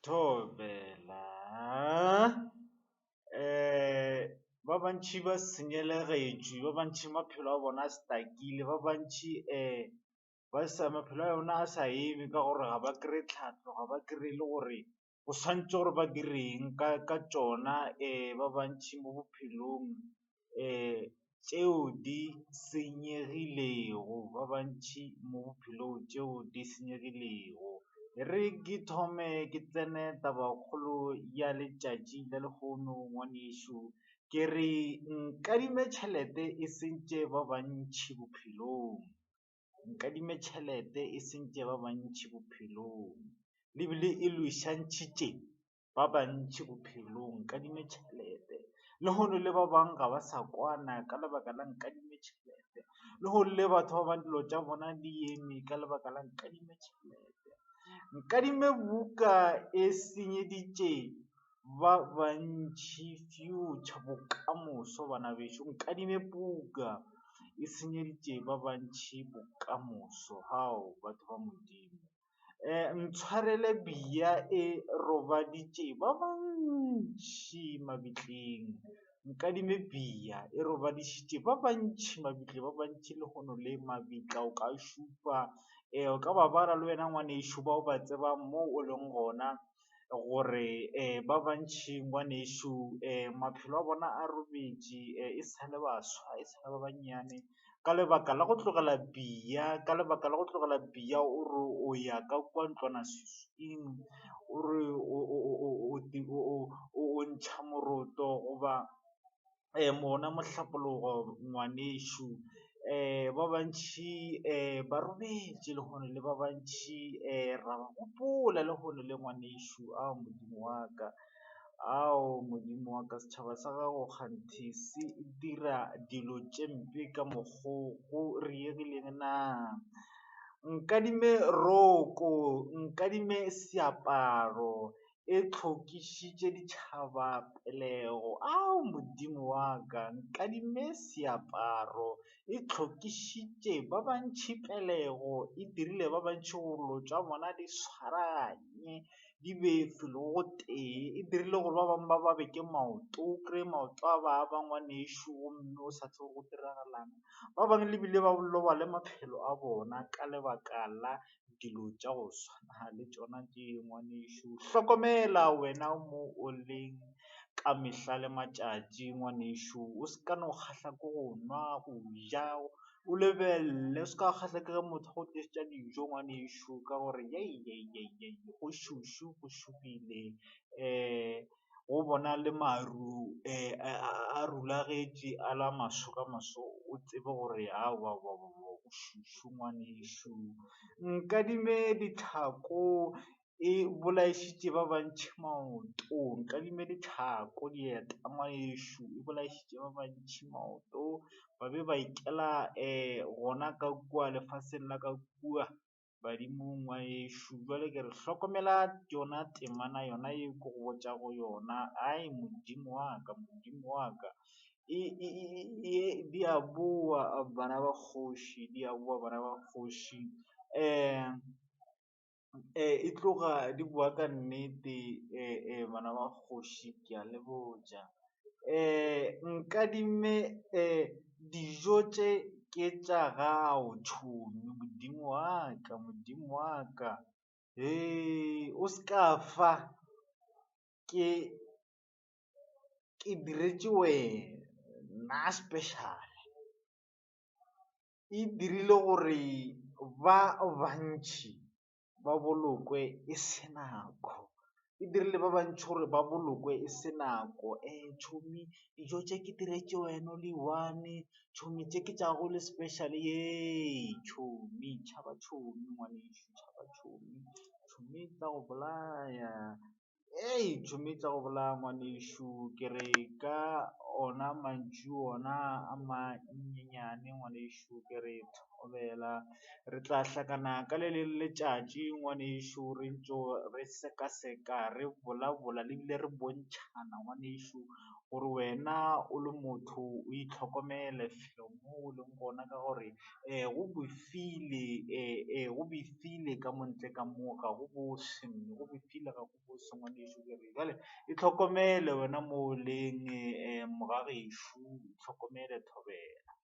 Thobela. Ba bantši ba senyelegetšwe, ba bantši maphelo a bona a stuck-ile, ba bantši ba sa, maphelo a bona a sa eme ka gore ga ba kry-e tlhahlo, ga ba kry-e le gore go swantše gore ba direng ka tšona. Ba bantši mo bophelong tšeo di senyegilego, ba bantši mo bophelong tšeo di senyegilego. E re ke thome ke tsene tabakgolo ya letšatši la lehono ngwanešu, ke re nkadime tšhelete e sentše ba bantši bophelong, nkadime tšhelete e sentše ba bantši bophelong le bile e lwešantšhitše ba bantši bophelong, nkadime tšhelete. Lehono le ba bangwe ga ba sa kwana ka lebaka la nkadime tšhelete, lehono le batho ba bangwe dilo tša bona di eme ka lebaka la nkadime tšhelete. Nkadime buka e senyeditše ba bantši future, bokamoso bana bešo, nkadime buka e senyeditše ba bantši bokamoso, hao batho ba Modimo. Ntshwarele bia e robaditše ba bantši mabitleng, nkadime bia e robadišitše ba bantši mabitleng, ba bantši lehono le mabitla o ka šupa, o ka ba bala le wena ngwanešu ba o ba tsebang mo o leng gona gore ba bantši ngwanešu maphelo a bona a robetše e sa le baswa, e sa le ba bannyane ka lebaka la go tlogela bia, ka lebaka la go tlogela bia o re o ya ka kua ntlwanaswiswing, o re o ntšha moroto goba ona mohlapologo ngwanešu. Ba bantši ba robetše lehono le ba bantši ra ba gopola lehono le ngwanešu, ao Modimo wa ka, ao Modimo wa ka, setšhaba sa gago kganthe se dira dilo tše mpe ka mokgo go diregileng na? Nkadime roko, nkadime seaparo, e hlokišitše ditšhaba pelego, ao Modimo wa ka, nkadime seaparo, e hlokišitše ba bantši pelego, e dirile ba bantši gore dilo tša bona di swaraganye, di be felo go tee, e dirile gore ba bangwe ba babje ke maoto, o kreye maoto a baba ngwanešu gomme o sa tsebe go diragalang. Ba bangwe le bile ba loba le maphelo a bona ka lebaka la dilo tša go swana le tšona tše ngwanešu. Hlokomela wena mo o leng ka mehla le matšatši ngwanešu, o se ka no kgahla ke go nwa, go ja, o lebelele, o se ka kgahla ke ge motho a go tlišetša dijo ngwanešu ka gore go šušu go šupile go bona le maru a rulagetše a la maso ka maso o tsebe gore aowa go šušu ngwanešu. Nkadime ditlhako e bolaišitše ba bantši maoto, nkadime ditlhako dieta ngwanešu e bolaišitše ba bantši maoto ba be ba ikela gona ka kua lefaseng la ka kua badimong ngwanešu. Jwale ke re hlokomela yona temana yona ye ke go botšago yona, ai Modimo wa ka, Modimo wa ka, di a boa bana ba kgoši, di a boa bana ba kgoši. E tloga di boa ka nnete bana ba kgoši ke a le botša. Nkadime dijo tše ke tša gago tšhomi, Modimo wa ka, Modimo wa ka, hee o se ka fa ke diretše wena special. E dirile gore ba bantši ba bolokwe e se nako, e dirile ba bantši gore ba bolokwe e se nako. Tšhomi dijo tše ke diretše wena o le one, tšhomi tše ke tša go le special, tšhomi tšhaba tšhomi ngwanešu, tšhaba tšhomi, tšhomi e tla go bolaya. Hei tšhomi e tla go bolaya ngwanešu, ke re ka ona mantšu ona a manyenyane ngwanešu ke re thobela, re tla hlakana ka le leng letšatši ngwanešu re ntšo re sekaseka, re bolabola le bile re bontšhana ngwanešu. Gore wena o le motho o itlhokomele felo mo o leng gona ka gore go befile, go befile ka mo ntle ka mo, ga go bose, go befile ga go bose ngwanešu. Ke re bjale itlhokomele wena mo o leng mogagešo, itlhokomele thobela.